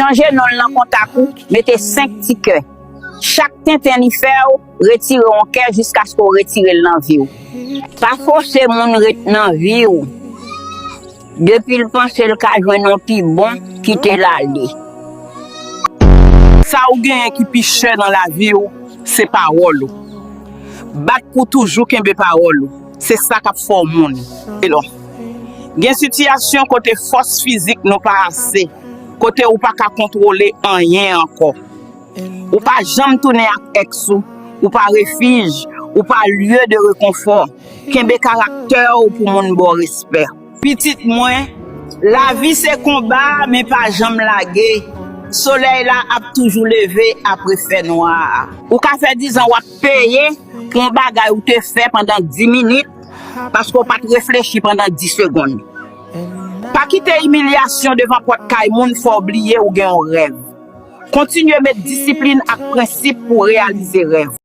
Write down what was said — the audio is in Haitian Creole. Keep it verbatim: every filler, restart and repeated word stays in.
Chanje non l nan kontak ou, mete senk ti kè. Chak tenten li fè w, retire yon kè jiskaske w retire l nan vi w. Pa fòse moun ret nan vi w. Depi l panse l ka jwenn yon pi bon, kite l ale. Sa ou genyen ki pi chè nan lavi w, se pawòl ou. Bat pou toujou kenbe pawòl ou. Se sa k ap fè w moun. Elò. Gen sitiyasyon kote fòs fizik nou pa ase, kote ou pa ka kontwole anyen ankò. Ou pa janm tounen ak èks ou, ou pa refij, ou pa lye de rekonfò. Kenbe karaktè w pou moun ba w respè. Pitit mwen, lavi se konba, men pa janm lage. Solèy la ap toujou leve apre fènwa a. Ou ka fè dizan w ap peye pou yon bagay ou te fè pandan dis minit, paske w pa t reflechi pandan dis segonn. Pa kite imilyasyon devan pòt kay moun fè w bliye ou gen yon rèv. Kontinye met disiplin ak prensip pou w reyalize rèv.